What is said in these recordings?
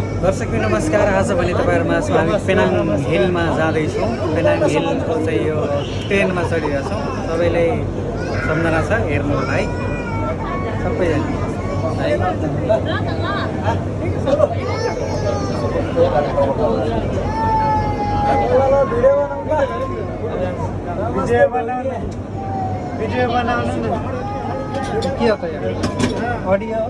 दर्शक नमस्कार। आज भने तपाईँहरूमा हामी पेनाङ हिलमा जाँदैछौँ। पेनाङ हिलको चाहिँ यो ट्रेनमा चढिरहेको छौँ। सबैलाई सम्झना छ, हेर्नु होला है सबैजना भिडियो बनाउनु न के हो त यहाँ अडियो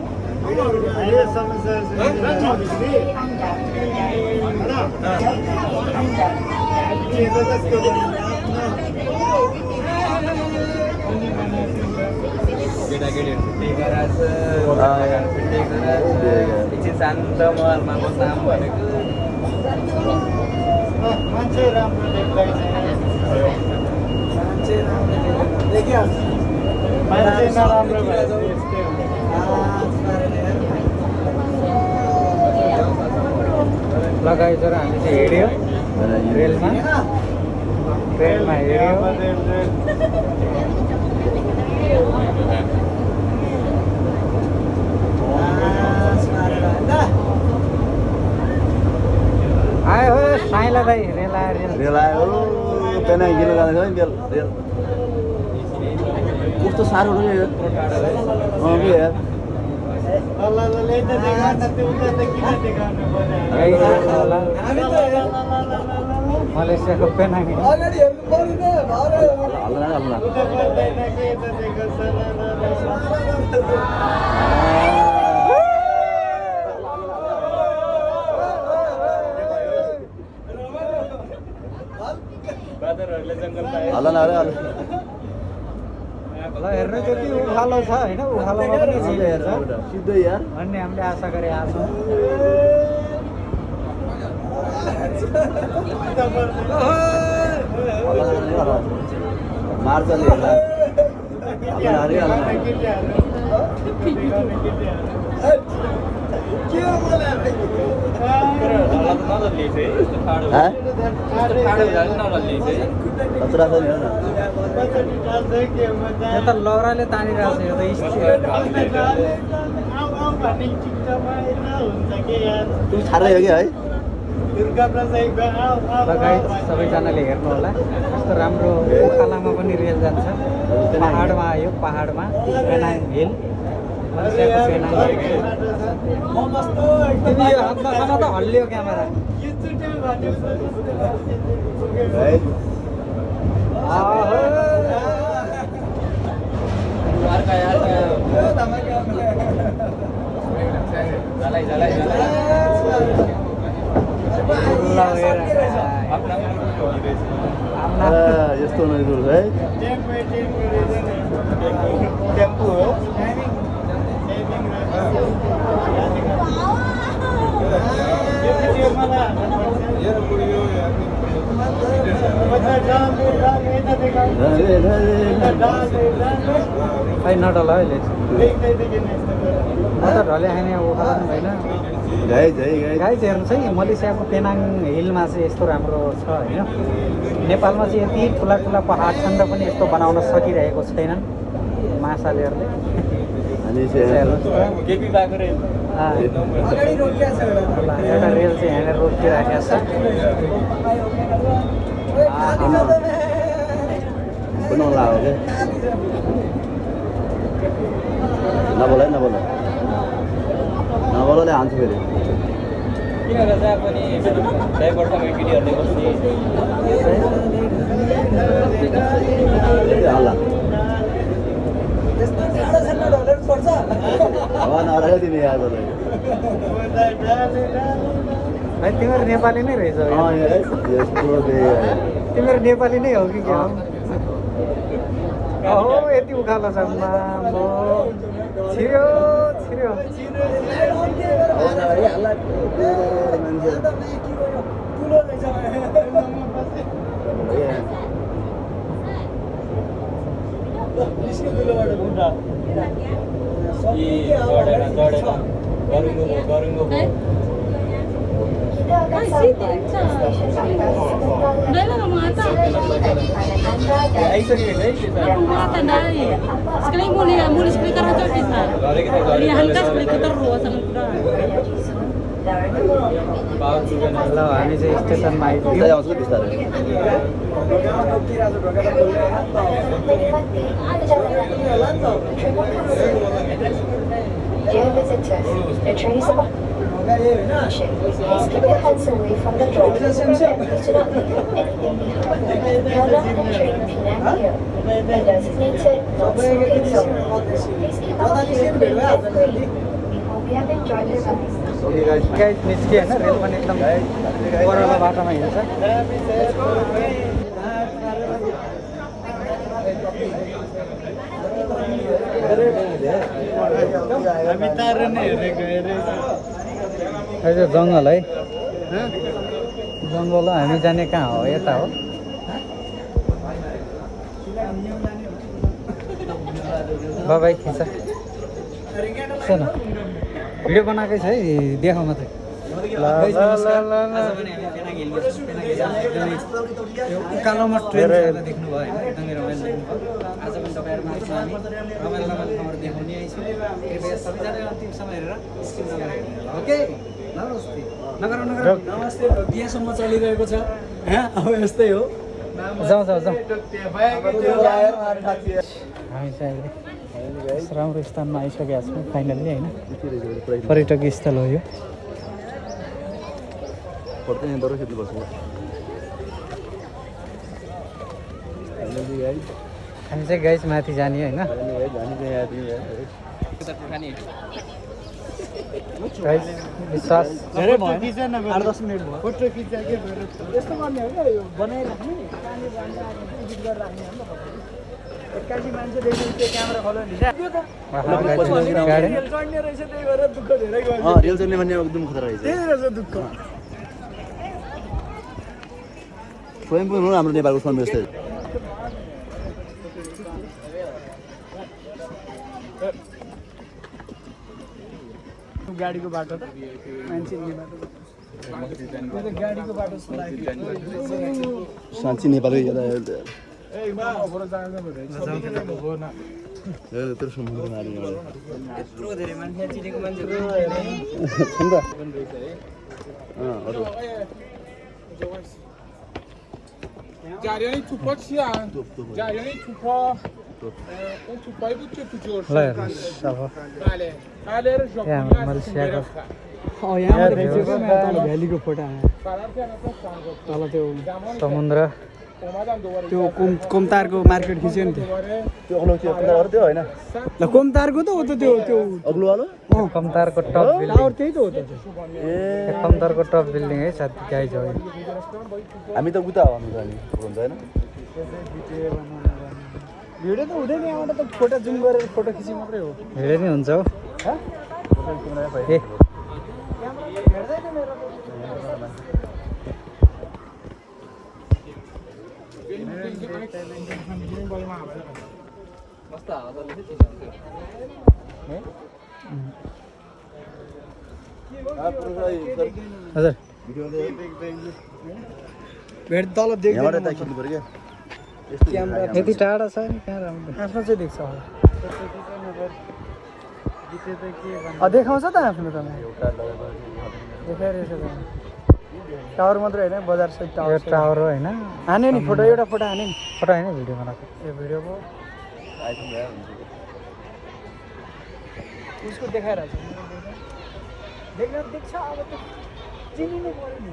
एकछिन शान्त महलमा बस्न भनेको मान्छे राम्रो लगाइन्छ र हामी चाहिँ हिँड्यो रेलमा हिँड्यो। आयो हो साइला दाइ रेल आयो पेनाङ हिल जाँदैछ नि रेल कस्तो साह्रो रह्यो मलेसियाको पेनाङ ल हेर्नु त्यति उखालो छ होइन, उखालोमा पनि झिल हेर्छ सिधै यार भन्ने हामीले आशा गरे आछौँ। मार्चले यो त लौराले तानिरहेको छ, यो त छाड्दै हो कि है। लगायत सबैजनाले हेर्नु होला, कस्तो राम्रो उकालामा पनि रेल जान्छ। पहाडमा आयो, पहाडमा पेनाङ हिल मलेसियाको पेनाङ हिल। तिमी यो हातमा त हल्लियो क्यामेरा। यस्तो नजिक है टेम्पो हो। खै नडल अहिले म त ढले खाने उखाला पनि होइन। गाई हेर्नु चाहिँ मलेसियाको पेनाङ हिलमा चाहिँ यस्तो राम्रो छ होइन। नेपालमा चाहिँ यति ठुला ठुला पहाड छन् र पनि यस्तो बनाउन सकिरहेको छैनन् मासालेहरूले। एउटा रेल चाहिँ यहाँनिर रोकिराखेको छ। नबोलाले हान्छ फेरि किन जहाँ पनि ड्राइभरसँग केटीहरूले बस्ने भाइ तिमीहरू नेपाली नै रहेछ। तिमीहरू नेपाली नै हो कि क्या हो? यति उकालो छ छिर्यो छिर्यो। Sekali muli sekali karena itu bisa. Lihat kan sekali kita ruas sangat ल हामी चाहिँ स्टेसनमा आइपुग्यौँ बिस्तारै आउँछ बिस्तारै Dear visitors, the train is about please keep your hands away from the door and please do not leave anything behind. You are not in the train Penang here, the designated non-smoking zone. Please keep all your clean and green. We hope you have enjoyed the ride. Okay guys guys निस्कियो होइन rail पनि एकदम ओह्रालो बाटोमा हिँड्छ यो जङ्गल है जङ्गल हो हामी जाने कहाँ हो यता हो बाबाई खिच सुन भिडियो बनाएकै छ है देखाउ मात्रै उकालोमा ट्रेन देख्नुभयो होइन एकदमै रमाइलो देख्नुभयो आज पनि तपाईँहरूमा हामी रमाइलो रमाइलो खबर देखाउने आइसक्यो कृपया सबैजना अन्तिमसम्म हेरेर स्किप नगरेर ओके नमस्ते नगर नमस्ते बिहासम्म चलिरहेको छ अब यस्तै हो जाउँ जाउँ जाउँ हामी चाहिँ अहिले राम्रो स्थानमा आइसकेका छौँ फाइनल्ली होइन पर्यटक स्थल हो यो पढ्दै यहाँ दरो खेल्नुपर्छ हामी चाहिँ गाइस माथि जाने होइन गाइस विश्वास धेरै भयो 8-10 मिनट भयो फोटो खिच्दा के भयो यस्तो गर्ने हो क्या यो बनाइराख्ने पानी जान्छ एडिट गरेर राख्ने हो नि त एक्कासी मान्छे देख्नु त्यो क्यामेरा खोल्यो नि त्यो त गाडी रियल चढ्ने रहेछ त्यही भएर दुःख धेरै गयो रियल चल्ने भन्ने एकदम खतरा रहेछ त्यही रहेछ दुःख स्वयं पनि हो हाम्रो नेपालको श्रम व्यवस्था गाडीको बाटो त मान्छे हिँड्ने बाटो त्यो त गाडीको बाटो जस्तो लाग्यो साँच्ची नेपालकै यत्रो समुद्रमा यत्रो धेरै मान्छे चिनेको मान्छेहरू جریانی توپا چی هن؟ جریانی توپا اون توپایی بود که تو ल جرسن हेर्नुहोस् अब بله بله رو ژاپنی यहाँ از मलेसियाको यहाँबाट खिचेको यहाँ तल भ्यालीको फोटो आयो فرار کردن تا سنگا तल त्यो زمانی که समुद्र اومدم دوباره त्यो कोमतारको मार्केट खिच्यो नि त्यो دوباره त्यो अग्लो त्यो कुन्दा त्यो होइन ल कोमतारको त हो त त्यो त्यो अग्लो वालो कमतारको टप टावर बिल्डिङ त्यही त हो त त्यो कमतारको टप बिल्डिङ है साथी गाइज हो यो। हामी त उता हो हामी जाने हुन्छ होइन भिडियो त हुँदैन यहाँबाट त फोटो जुम गरेर फोटो खिचे मात्रै हो भिडियो नि हुन्छ हो ए हजुर भेट तल यहाँबाट देख्दैन त खिच्नु पऱ्यो क्या यस्तो यति टाढा छ नि कहाँ राम्रो आफ्नो चाहिँ देख्छ होला देखाउँछ त आफ्नो त देखाइरहेछ त टावर मात्रै होइन बजार सहित यो टावर टावर हो होइन हान्यो नि फोटो एउटा फोटो हान्यो नि फोटो होइन भिडियो बनाएको यो भिडियोको उसको देखाइरहेको छ देख्छ अब त चिनिनु पऱ्यो नि